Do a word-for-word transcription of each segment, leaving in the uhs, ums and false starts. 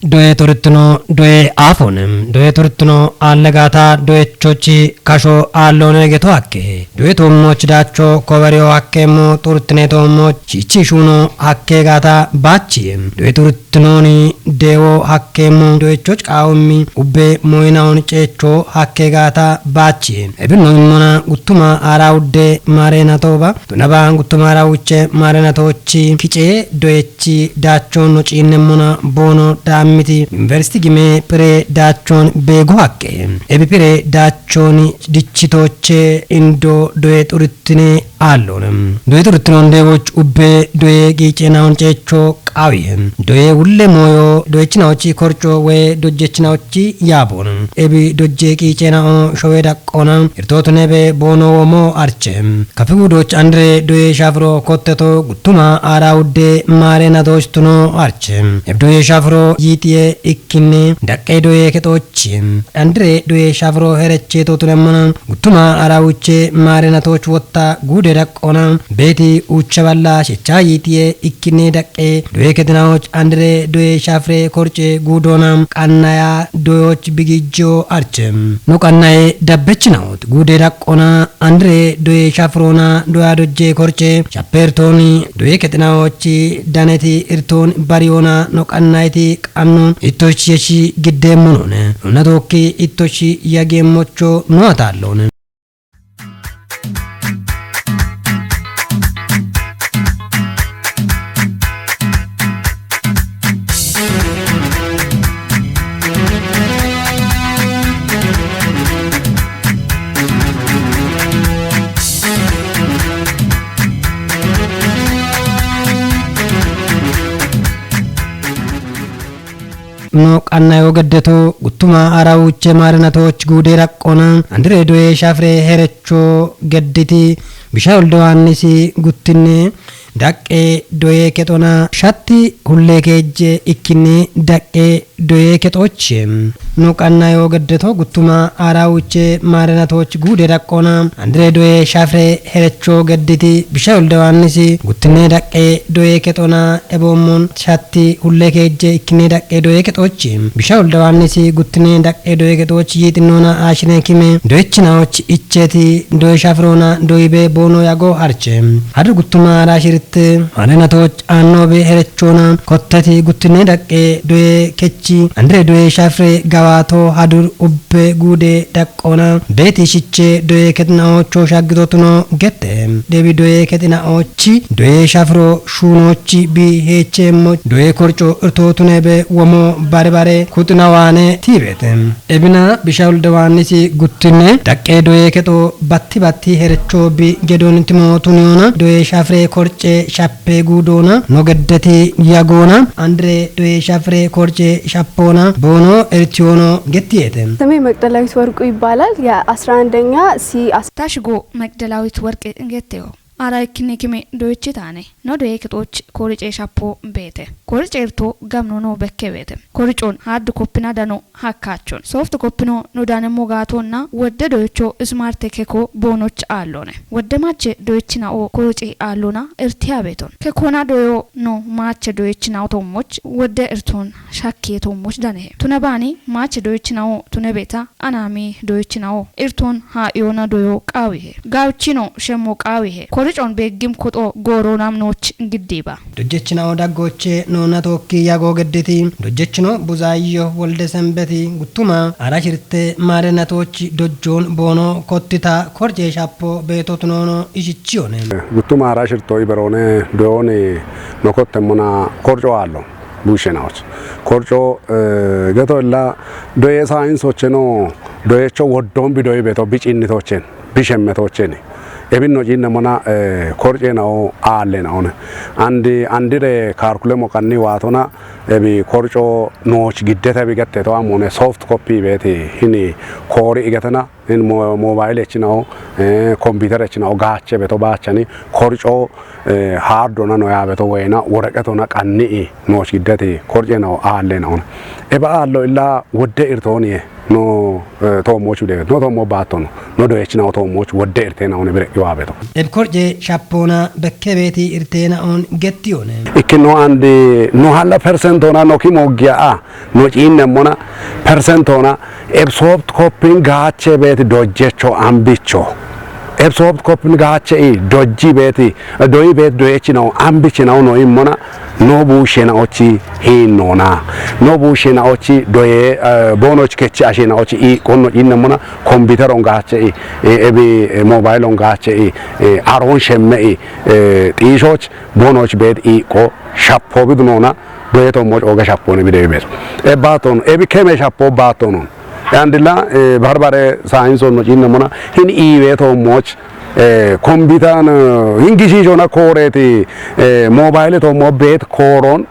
Doye xurtino, doye afoone, doye xurtino allegata, doyechochi kasho allone geto hakke, doye toommoch dacho kowerio hakkeemmo xurtine toommoch shichi shuno hakke gata bachi, doye xurtinoni dewo hakkeemmo, doyechoch qaawummi ubbe moyinaon ceecho hakke gata bachi, ebinno immona guttuma ara udde marena tooba, tunaba guttuma ara wuche marena toochi kice doye chi daachon no ciinnemmona boono daammiti yuniversiti gime pire daachon beegu haqqe. Ebi pire daachon dichitooche indo doye xurittine aallone. Doye xurittinoon deewoch ubbe doye qiicenaon ceecho qaawiye. Doye wulle mooyo doyechinaochi korcho we dojjechinaochi yaaboona. Ebi dojje qiicenao showe daqqoona irtootunebe boono womo arche. Kafi gudoch andre doye shafro kotteto guttuma ara udde mare na doch tuno arche. Eb doye shafro yiitiye ikkinne daqqe doye kexochi. Andre doye shafro hereche to tunemmona guttuma ara uche mare na toch wotta gude daqqona. Beeti ucha balla shecha yiitiye ikkinne daqqe doye kexinaoch andre doye shafre korche gudona qannaya doyoch bigijjo arche. No qannaye dabbechinaot gude daqqona andre doye shafrona doya dojje korche shapertoni doye kexinaochi daneti irton bariona no qannayti qanno ittoch yeshi gidde monone. Nona tokki ittoch yagemmocho no atallone. No qannayo geddeto guttuma ara uche marina toch gude raqqona andre doye shafre herecho gedditi bisha uldo annisi guttinne daqqe doye kexona shatti hulle keejje ikkinne daqqe doye kexoche. No qannayo geddeto guttuma ara uche marina toch gude raqqona andre doye shafre herecho gedditi bisha uldo annisi guttinne daqqe doye kexona ebommon shatti hulle keejje ikkinne daqqe doye kexochi. Bisha ulda wannisi guttine daqqe doye kexochi yiitinona ashine kime doyechinaoch icheti doye shafrona doyibe boono yago harche. Hadu guttuma ara shiritte hanenatoch annobe herechona kotteti guttine daqqe doye kechi andre doye shafre gawato hadur ubbe gude daqqona beeti shiche doye ketinaocho shaggidotuno gette. Debi doye ketinaoch chi doye shafro shuunochi bi heechemmo doye korco irtootunebe womo bare bare kuxinawaane tiibete. Ebina bisha uldawaannisi guttinne daqqe doye kexo batti batti herecho bi gedon timootuniyoona doye shafre korce shappe guudoona no geddeti yagoona andre doye shafre korce shappoona boono ertiyoono gettiyeete. ስሜ መቅደላዊት ወርቁ ይባላል። የ11ኛ ሲ አስ- ታሽጎ መቅደላዊት ወርቅ getteyo. Ara ikkine kime doyichi taane. No doye kexoch korice shappo beete. Korice irto gamno no bekke beete. Koricon hard copy na dano hakkaachon. Soft copy no no dane mogaatonna wodde doyicho smart keko boonoch aallone. Wodde maache doyichinao korice aallona irtiya beeton. Kekona doyo no maache doyichinao tommoch wodde irton shakkiye tommoch danehe. Tune baani maache doyichinao tune beeta anami doyichinao irton ha iyona doyo qaawihe. Gawchino shemmo qaawihe. Koricon beeggim koxo gooro namnoch giddiba. Dojjechinao daggoche noona tookki yago gedditi. Dojjechino Buzaayyo Wolde Sembeti guttuma ara shirte maarenatoch dojjoon boono kottita korce shappo beetotunono ishichiyone. Guttuma ara shirto iberoone doyooni no kottemmona korco aallo. Bushshenaoch. Korco, eh, geto illa doye sayinsocheno doyecho woddon bidoyi beto bicinnitochen, bishemmetocheni. Ebinno ciinne mona, eh, korce nao aalle naone. Andi, andire kaarkule moqanni waatona, ebi korco nooch giddete bi gette to amone soft copy beeti hini koori igetena, hin mo-, mobile echinao, eh, computer echinao gaache beto baachani, korco, eh, hardona no ya beto weyna, woreqetona qanni i nooch giddeti korce nao aalle naone. Eba aallo illa wodde irtooniye. No, eh, toommochu de, no toommo baattono, no doyechinawo toommochu wodde irtena one bire iwa beto. Eb korce shappoona bekke beeti irtena on gettiyone. Ikkino andi no halla percent ona no ki moggiya a, no ciinne mona percent ona eb soft copy gaache beeti dojjecho ambicho. Eb soft copy gaache i dojji beeti, doyi beeti doyechinawo ambichinawo no immona no buushena ochi hin nona. No buushena ochi doye, eh, bono ochi kechi ashena ochi i konno inne mona computer on gaache i, eh, ebi, eh, mobile on gaache i, eh, aron shemme i, eh, xiishoch bono ochi beet i ko shappo bidu nona doye to moch oga shappo ne bide beet. E baaton, ebi keme shappo baaton. Andila, eh, barbare science on no inne mona hin iwe to moch eh, kombitan, eh, hingishiishona kooreeti, eh, mobile to mo beet kooron,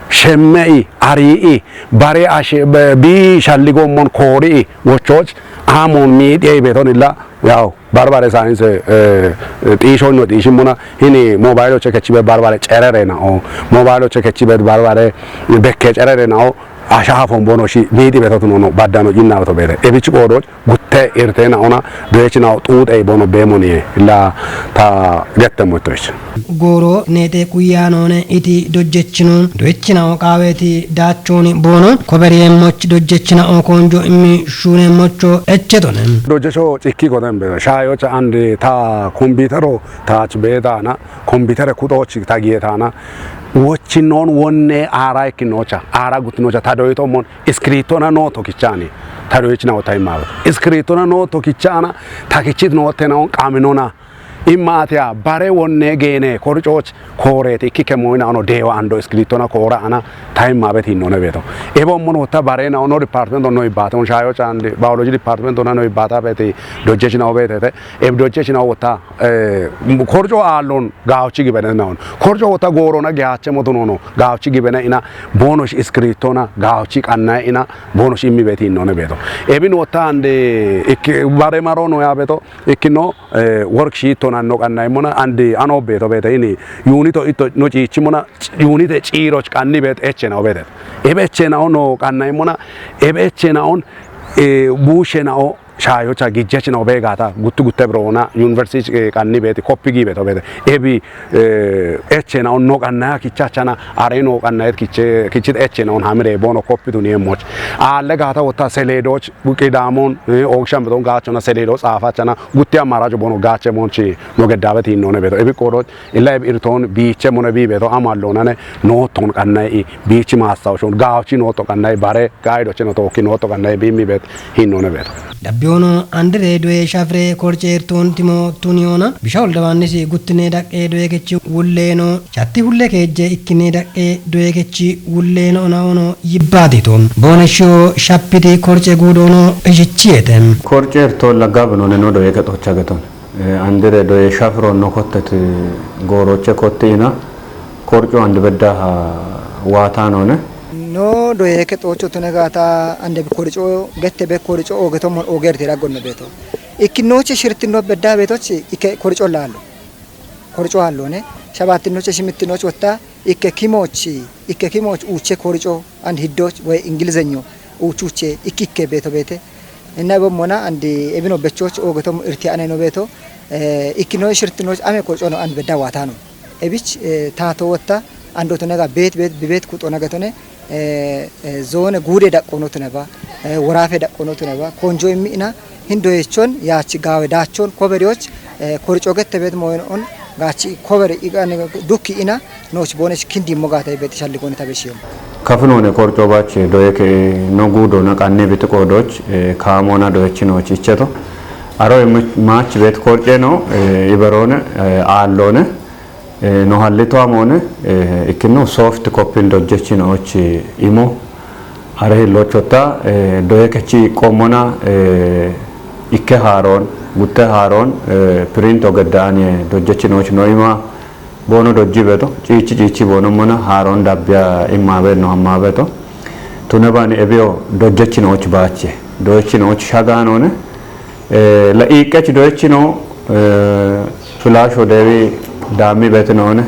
shemme'i, ari'i, bare ashe, be-, bi shalligommon koori'i, wochoch, amon miidhiyai beetonilla, yaw, barbare science, eh, xiishonno xiishimmona, hini mobile oche kechibe barbare cerere nao, mobile oche kechibe barbare bekke cerere nao, ashaafon bono shi miixi betotu nono baddano jinnawoto beete. Ebichi qoodoch gutte irtena ona doyechinawo xuuxey bono beemoniye illa ta gette motoch. Gooro neete quyaanoone iti dojjechino doyechinawo qaaweeti daachooni boono koberiyeemmoch dojjechinawo koonjo immi shuuneemmocho echetone. Dojjecho cikki goden beete. Shaayocha andi ta kompiitero taach beetaana kompiitere kuxoochi ta giyetaana wochinnoon wonne aara ikkinocha, aara guttinocha ta doyitommon iskiriittona noo tokkichaani ta doyichinawo ta immaawe. Iskiriittona noo tokkichaana ta kichit noottena on qaminona. Immaatiya bare wonne geene korcooch kooreeti ikkikke mooyina ono deewa ando iskiriittona koora ana ta immaabe tiinnoone beeto. Ebe ommon wotta bareena ono department onno ibbaate on shaayocha andi biology department ona no ibbaata beeti dojjechinawo beetete. Ebe dojjechinawo wotta eh, korco aallon gaawchi gibene naon. Korco wota goorona giyaache moto noono gaawchi gibene ina boonosh iskiriittona gaawchi qannae ina boonosh immi beeti innoone beeto. Ebin wota ande ikke bare maro no ya beeto ikkino, eh, worksheet tona no qannae mona andi ano beeto beete ini yunito itto no ciichi mona yunite ciiroch qanni beet echena o beete. Ebe echena o no qannae mona ebe echena on, eh, buushena o shaayocha gijjechina obe gaata guttu gutte biroona university, eh, qanni beeti koppi gi beeto beete. Ebi, eh, echena on no qannaya kichachana are no qannayet kiche, kichit echena on hamire boono koppi tuni emmoch. Aalle gaata wotta seleedoch qidaamon, eh, oogshan beton gaachona seleedo xaafachana gutti ammaaracho boono gaache monchi no geddaabet hinnoone beeto. Ebi qoodoch illa eb irtoon biiche mone bii beeto amalloonane nootton qannae i biichi maassawoshon gaawchi nootto qannae bare gaidocheno tookki nootto qannae biimmi beet hinnoone beeto. Dabbiyoono andire doye shafire korce irtoon timo tuniyoona bisha Wolde Yohaannisi guttine daqqe doye kechi wulleeno shatti hulle keejje ikkine daqqe doye kechi wulleeno onaono yibbaatito. Booneshshiyo shappiti korce guudoono ishichiyeete. Korce irtoon laggaabinoone no doye kexocha geton. Eh, andire doye shafiro no kotteti gooroche kotti ina korcu andi beddaha waataanoone. No doye kexocho tune gaata ande korco gette be korco ooge tommon ooge irti raggonno beeto. Ikkinoche shirtinno bedda beetoch ikke korco laallo. Korco aallone shabaattinnoche shimittinoch wotta ikke kimoch, ikke kimoch uuche korco and hiddoch woy Ingilizenyo uuchuche ikkikke beeto beete. Inna ebommona and ebino bechoch oogetom irti ane no beeto, eh, ikkinoy shirtinoch ame korcono and bedda waatano. Ebich, eh, taato wotta ando tunega beet beet bibet kuxona getone, eh, eh, zoone guude daqqono tuneba, eh, woraafe daqqono tuneba, konjo immi'ina hin doyechon yaach gaawe daachon koberiyoch, eh, korco gette beet moyon on gaachi koberi igan dukki ina nooch boonech kindimmo gaatay beet shalligoone ta beshiyo. Kafinoone korco bache doye ke no guudo na qanne biti qoodoch, eh, kaamona doyechinoch icheto. Aro im-, maach beet korce no, eh, iberoone, eh, aalloone, eh, no hallito amoone, eh, ikkino soft copy dojjechinoch imo. Are hillochotta, eh, doye kechi qommona, eh, Ikke haaroon, gutte haaroon, eh, print ogeddaanye dojjechinoch no ima, boono dojji beto, ciichi ciichi boono mona haaroon dabbiya immabe no ammabeto. Tune bani ebio dojjechinoch baache, doyechinoch shagaanone, eh, la iiqqech doyechino, eh, flash odewi daammi betinone,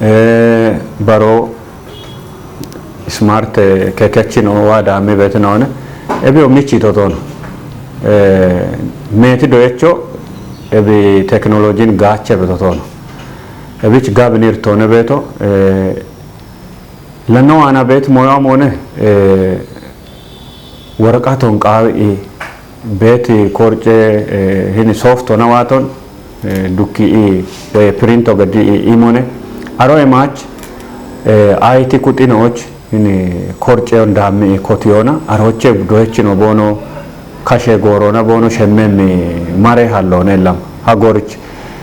eh, baro smart, eh, kekechino wa daammi betinone, ebio michi totono. Eh, meeti doyecho, ebi teknolojin gaache betotono. Ebich gabinir tone beto, eh, lano ana bet moyo amone, eh, waraqaton qaawi i bet korce, eh, hini soft ona waton, eh, dukki i, eh, print ogedi i imone. Aro emach, eh, I T kuxinoch hini korce on dammi i kotiyona. Aroche doyechino boono kashe goorona boono shemmemmi mare hallone lam. Ha gorich.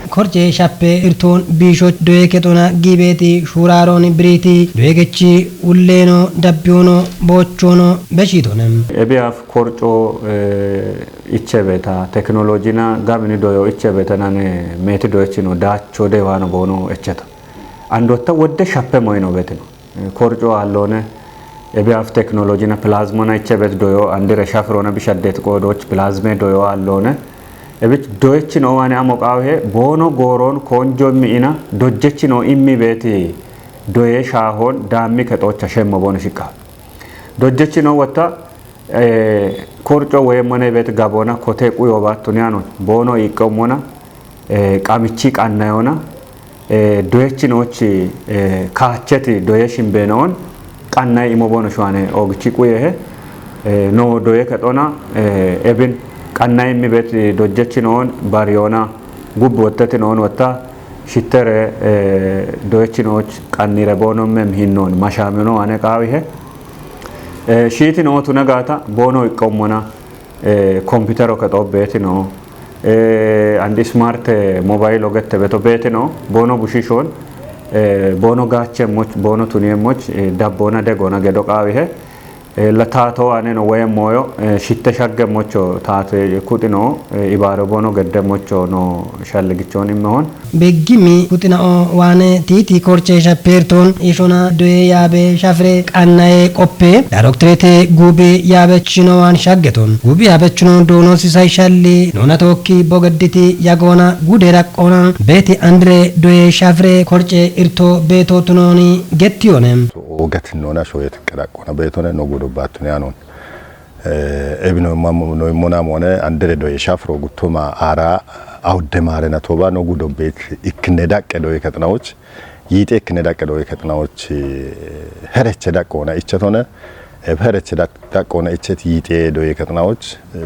Korce shappe irtoon biishoch doye kexona giibeeti shuuraaroon biriiti doye kechi ulleeno dabbiyoono boochoono beshiitone. Ebiyaaf korco, eh, ichebeta teknolojina gabini doyo ichebeta nane meeti doyechino daacho dewaano boono echeta. Andotta wodde shappe moyino betino. Eh, korco aalloone, ebiyaaf teknolojina plazmona ichebet doyo andire shafirona bishaddet qoodoch plazme doyo aalloone. Ebich doyechino waane amo qaawihe boono gooroon koonjo immi ina, dojjechino immi beeti doye shaahoon daammi kexocha shemmo boono shiqqa. Dojjechino wotta, eh, korco weemmone beet gaboona kote quyo baattuni anon, boono iiqqommona, eh, qamichi qannayona, eh, doyechinochi, eh, kaacheti doye shimbeenoon qannay imo boono shuwaane oogichi quyehe, eh, no doye kexona, eh, ebin qannay immi beet dojjechinoon bariyona gubbi wottetinoon wotta shittere, eh, doyechinoch qannire boono mem hinnoon mashaamino ane qaawihe. Eh, shiitino tune gaata boono iqqommona, eh, kompitero kexo beetino, eh, andi smart, eh, mobile ogette beto beetino, boono bushishoon, eh, boono gaachemmoch, boono tuniemmoch, eh, dabboona degoona gedo qaawihe, eh, la taato aneno weemmoyo, eh, shitte shaggemmocho taate kuxino, eh, ibaaro boono geddemmocho no shalligichoon immehon. Beggimi kuxinao waane tiiti korce shappeertoon ishona doye yaabe shafire qannaye qoppe Daayrektoreete guubi yaabechino waan shaggeton. Guubi yaabechino doono sisay shalli noona tookki bogedditi yagoona guude raqqoona beeti andire doye shafire korce irto beeto tunooni gettiyone. Ogatin noona shoyet qeraqqoona beetone no guudo baattune anon. Eh, ebi no imma-, no immona moone andere doye shafiro guttoma aara awudde maarena toba no guudo beet ikkine daqqe doye kexinawoch, yiite ikkine daqqe doye kexinawoch, eh, hereche daqqoona ichetone, eh, hereche daq-, daqqoona ichet yiite doye kexinawoch, eh,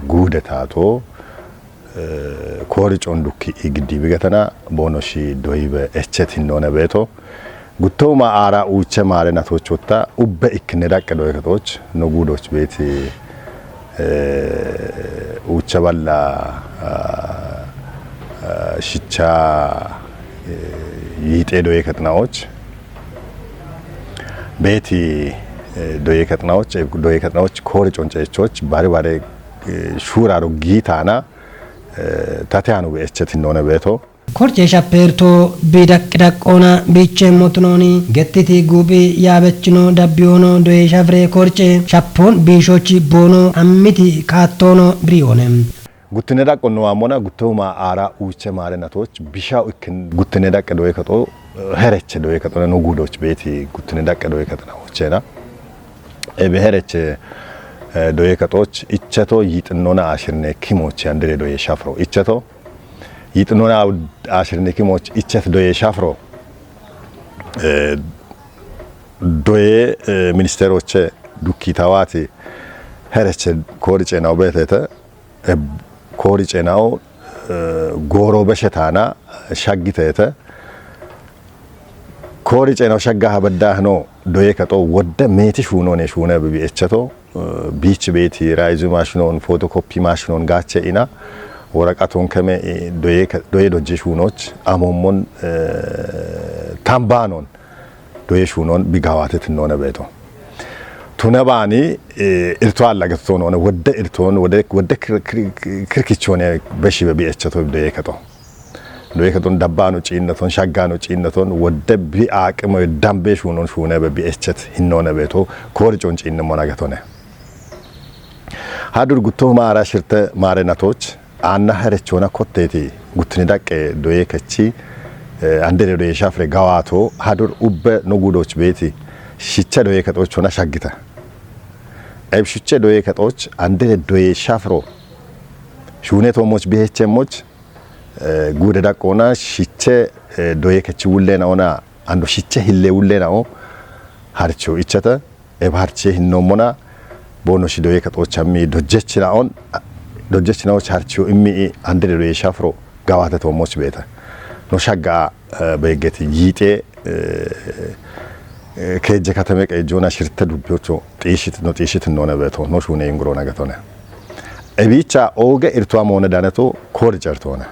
guude taato, eh, koori condukki i giddi bigatana boono shi doyibe echet hinnoone beeto. Guttooma aara uuche maare natochotta ubbe ikkine daqqe doye kexoch no guudoch beeti, eh, uuche balla, ah, ah, shicha, eh, yiite doye kexinawoch beeti, eh, doye kexinawoch, eh, doye kexinawoch koori conceechoch bare bare, eh, shuuraro giitaana, eh, tate anu be echet hinnoone beeto. Korce shappeerto bi daqqi daqqoona biicheemmo tunooni gettiti guuphi yaabechino dabbiyoono doye shafire korce shappoon biishochi boono ammiti kaattoono biriyoone. Guttine daqqo no ammona guttooma aara uuche maare natoch bishaw ikkin guttine daqqe doye kexo, eh, hereche doye kexo no guudoch beeti guttine daqqe doye kexinawochena. Ebe hereche, eh, doye kexoch icheto yiixinnoona ashirne kimoche andere doye shafiro icheto. Yiixinnoona ashirne kimoch ichet doye shafiro, eh, doye, eh, ministeroche dukkitawaati hereche koori ceenaw beetete, eh, koori ceenaw, eh, gooro beshe taana shaggiteete. Koori ceenaw shaggaha beddaahno doye kexo wodde meeti shuunoone shuune bibi echeto, eh, biich beeti raayizu maashinoon, footokoppi maashinoon gaache ina, woraqatoon keme, eh, doye ke-, doye dojje shuunoch, amoommon, eh, tambaanoon, doye shuunoon bi gawaatetinnoone beeto. Tuna baani irto alla gato toon one wodde irtoon wodde wodde kirkichoone beshi be bi'echato doye kato. Doye katon dabbaano ciinnaton shaggaano ciinnaton wodde bi aaqimo dambe shuunon shuune be bi'echet hinnoone beeto koori coon ciinne mona gatone. Hadur gutto maara shirte maare natoch aanna herechoona kotteeti guttini daqqe doye kechi andere doye shafre gawaato hadur ubbe no gudoch beeti shicha doye kexochoona shaggita. Eb shiche doye kexoch andere doye shafro shuune toomoch bihechemmoch guude daqqoona shiche doye kechi wulleena ona ando shiche hille wulleena o harcho ichata eb harche hinnommona boono shi doye kexoch ammi dojjechina on dojjechina och harcho immi andere doye shafro gawaate toomoch beeta. No shagga beeggeti yiixe keejje katame qeejjoona shirte dubbiyocho xiishshit no xiishshit noone beeto no shuune yinguroo nagatone. Ebiicha ooge irtuwa moone daneto koorice irtoone.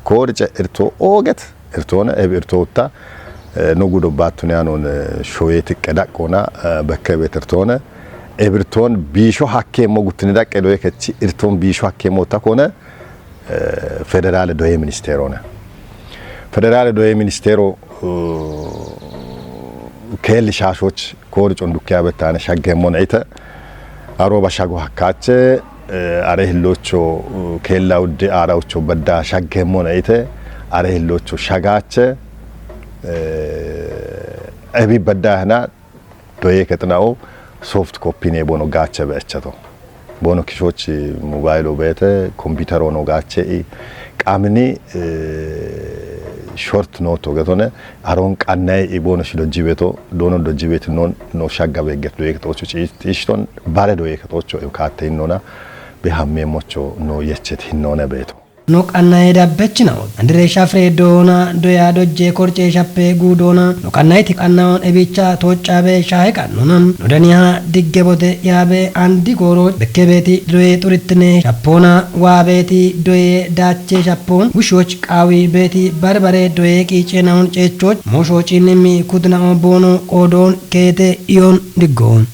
Koorice irto ooget irtoone ebi irtoutta no gudo baattuneyanoon shoyee tiqqe daqqoona bekke beet irtoone. Ebirtoon biisho hakkeemmo guttini daqqe doye kechi irtoon biisho hakkeemmo takkoone federaale doye ministeeroone. Federaale doye ministeero keelli shaashoch koori condukkiya bettaane shaggeemmona ite arooba shago hakkaache are hillocho keella udde aaraucho badda shaggeemmona ite are hillocho shagaache ebi badda hena doye kexinao soft copy ne bono gaache beechato. Bono kishoch mobile beete computer ono gaache i qamini short note getone aron qannaye i bono shi dojji beeto doono dojji beeti non no shagga beegget doye kexocho xiishton bare doye kexocho kaatte innona be hammeemmocho no yechet hinnoone beeto. No qannaye dabbechina andere shafre doona doya dojje korce shappe guudoona no qannayiti qannaon ebicha tooccabe shahe qannona no daniha digge bode yaabe andi gooro bekke beeti doye xurittine shappoona waa beeti doye daache shappoon wushoch qaawi beeti barbare doye qiicenaon ceechoch moosho ciinnimmi kudinao boono qoodoon keete iyon diggoon.